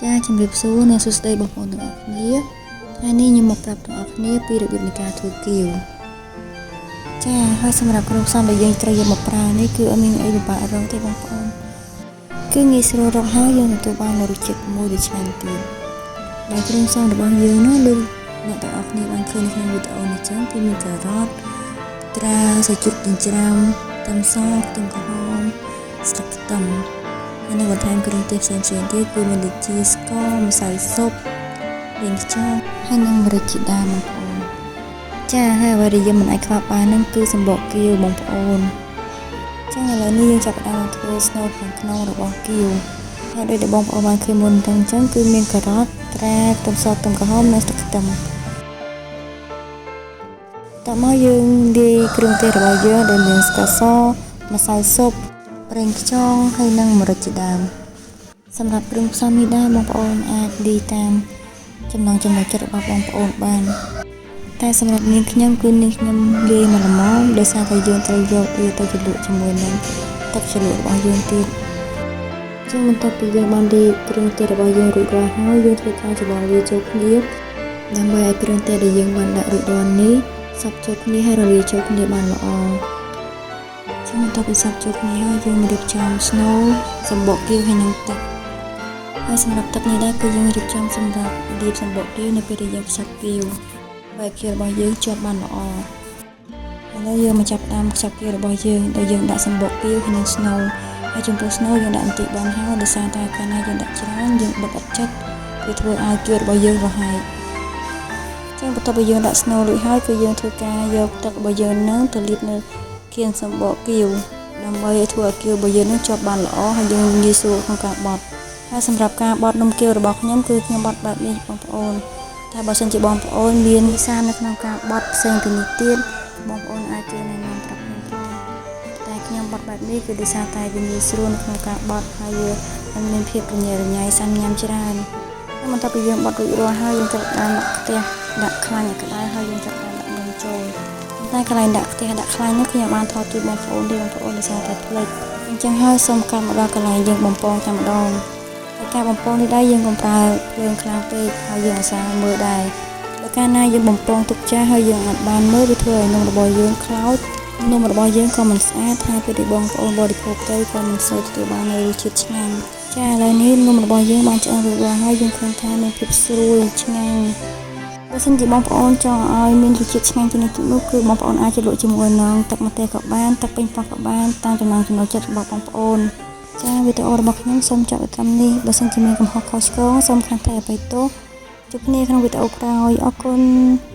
ចាជំរាបសួរនិងសួស្តីបងប្អូនទាំងអស់គ្នាថ្ងៃនេះខ្ញុំមកប្រាប់ទាំងអស់គ្នាពីរបៀបនៃការធ្វើគៀវចាហើយសម្រាប់គ្រឿងផ្សំដែលយើងត្រូវយកមកប្រើនេះគឺអត់មានអីពិបាករកទេបងប្អូនគឺងាយស្រួលរកហើយយើងទទួលបាននូវរសជាតិមួយដែលឆ្ងាញ់ទៀតដែលគ្រឿងផ្សំរបស់យើងនោះដូចអ្នកទាំងអស់គ្នាបានឃើញនៅក្នុងវីដេអូនេះចឹងគឺមានការ៉ុតត្រាវសាច់ជ្រូកចិញ្ច្រាំខ្ទឹមសខ្ទឹមក្រហមស្លឹកខ្ទឹម ហើយនឹងបន្ថែមគ្រឿងទេសផ្សេងៗទៀតគឺមានដូចជាស្ករម្សៅស៊ុបប្រេងខ្យងហើយនិងម្រេចជាដើមបងប្អូនចាហើយអ្វីដែលយើងមិនអាចខ្វះបាននឹងគឺសម្បកគៀវបងប្អូនចឹងឥឡូវនេះយើងចាប់ផ្ដើមធ្វើស្នូលខាងក្នុងរបស់គៀវហើយដូចដែលបងប្អូនបានឃើញមុនហ្នឹងចឹងគឺមានការ៉ុតត្រាខ្ទឹមសខ្ទឹមក្រហមនិងស្លឹកខ្ទឹមតមកយើងលាយគ្រឿងទេសរបស់យើងដែលមានស្ករសម្សៅស៊ុបប្រេងខ្យងហើយនិងម្រេចជាដើមសម្រាប់គ្រឿងផ្សំនេះដែរបងប្អូនអាចលាយតាមចំណង់ចំណូលចិត្តរបស់បងប្អូនបានតែសម្រាប់នាងខ្ញុំគឺនាងខ្ញុំលាយមកល្មមដោយសារតែយើងត្រូវយកវាទៅជ្រលក់ជាមួយនឹងទឹកជ្រលក់របស់យើងទៀតចឹងបន្ទាប់ពីយើងបានលាយគ្រឿងទេសរបស់យើងរួចរាល់ហើយយើងធ្វើការច្របល់វាចូលគ្នាដើម្បីឲ្យគ្រឿងទេសដែលយើងបានដាក់រួចរាល់នេះសព្វចូលគ្នាហើយរលាយចូលគ្នាបានល្អចឹងបន្ទាប់ពីសព្វចូលគ្នាហើយយើងរៀបចំស្នូលសម្បកគៀវហើយនឹងទឹកហើយសម្រាប់ទឹកនេះដែរគឺយើងរៀបចំសម្រាប់លាបសម្បកគៀវនៅពេលដែលយើងខ្ចប់គៀវបែបគៀវរបស់យើងជាប់បានល្អឥឡូវយើងមកចាប់ផ្ដើមខ្ចប់គៀវរបស់យើងដោយយើងដាក់សម្បកគៀវហើយនឹងស្នូលហើយចំពោះស្នូលយើងដាក់បន្តិចបានហើយដោយសារតែកាលណាយើងដាក់ច្រើនយើងបិទអត់ចិត្តវាធ្វើឲ្យគៀវរបស់យើងរហែកចឹងបន្ទាប់ពីយើងដាក់ស្នូលរួចហើយគឺយើងធ្វើការយកទឹករបស់យើងនឹងទៅលាបនៅគៀនសម្បកគៀវដើម្បីឲ្យធ្វើឲ្យគៀវរបស់យើងនឹងជាប់បានល្អហើយយើងងាយស្រួលក្នុងការបត់ហើយសម្រាប់ការបត់នំគៀវរបស់ខ្ញុំគឺខ្ញុំបត់បែបនេះបងប្អូនតែបើសិនជាបងប្អូនមានសារនៅក្នុងការបត់ផ្សេងពីនេះទៀតបងប្អូនអាចជួយណែនាំប្រាប់ខ្ញុំផងតែខ្ញុំបត់បែបនេះគឺដោយសារតែវាងាយស្រួលនៅក្នុងការបត់ហើយវាមិនមានភាពរញ៉េរញ៉ៃសាំញ៉ាំច្រើនហើយបន្ទាប់ពីយើងបត់រួចរាល់ហើយយើងចាប់ផ្ដើមដាក់ខ្ទះដាក់ខ្លាញ់ឲ្យក្តៅហើយយើងចាប់ផ្ដើមដាក់នំចូលតែកន្លែងដាក់ខ្ទះដាក់ខ្លាញ់នោះខ្ញុំបានថតជូនបងប្អូនទេបងប្អូនដោយសារតែភ្លេចអញ្ចឹងហើយសូមកាត់មកដល់កន្លែងយើងបំពងតែម្ដងហើយការបំពងនេះដែរយើងកុំប្រើភ្លើងខ្លាំងពេកហើយយើងអាសាមើលដែរបើកាលណាយើងបំពងទុកចាស់ហើយយើងអាចបានមើលវាធ្វើឲ្យនំរបស់យើងខ្លោចនំរបស់យើងក៏មិនស្អាតហើយពេលដែលបងប្អូនបរិភោគទៅក៏មិនសូវទទួលបាននូវរសជាតិឆ្ងាញ់ចាឥឡូវនេះនំរបស់យើងបានឆ្អិនរួចរាល់ហើយយើងឃើញថាមានភាពស្រួយឆ្ងាញ់បើសិនជាបងប្អូនចង់ឲ្យមានរសជាតិឆ្ងាញ់ជាងនេះទៀតនោះគឺបងប្អូនអាចជ្រលក់ជាមួយនឹងទឹកម្ទេសក៏បានទឹកប៉េងប៉ោះក៏បានតាមចំណង់ចំណូលចិត្តរបស់បងប្អូនចាវីដេអូរបស់ខ្ញុំសូមចប់ត្រឹមនេះបើសិនជាមានកំហុសខុសឆ្គងសូមខន្តីអភ័យទោសជួបគ្នាក្នុងវីដេអូក្រោយអរគុណ។